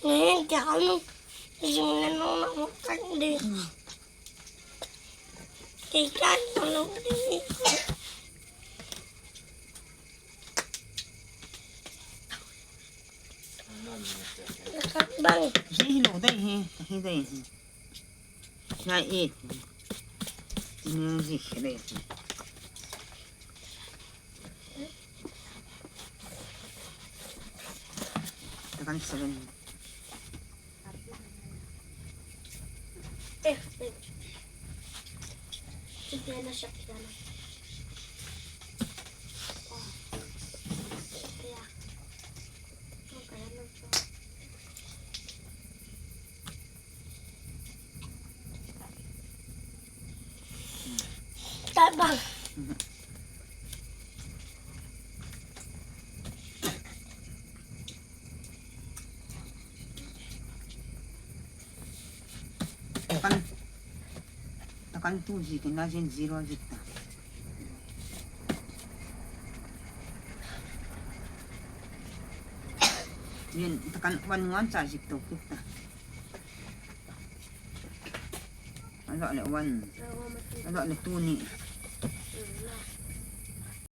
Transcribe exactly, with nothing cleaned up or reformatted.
Ngayon, kaya ano, yung nanong ako kang di. Kaya ano, di. Nakakbang. Hi, hi, lo, dai, hi, hi, dai, hi. Hi, hi. Music, dai. Takan seven. Eh, eh. Kita na siya, kita na. Oh. Siya kaya. Ang kaya ng Tabang. Takan, takan two ji kina jin zero ji ta. Jin takan one one cha ji to kita. Ano le one. Ano le two ni.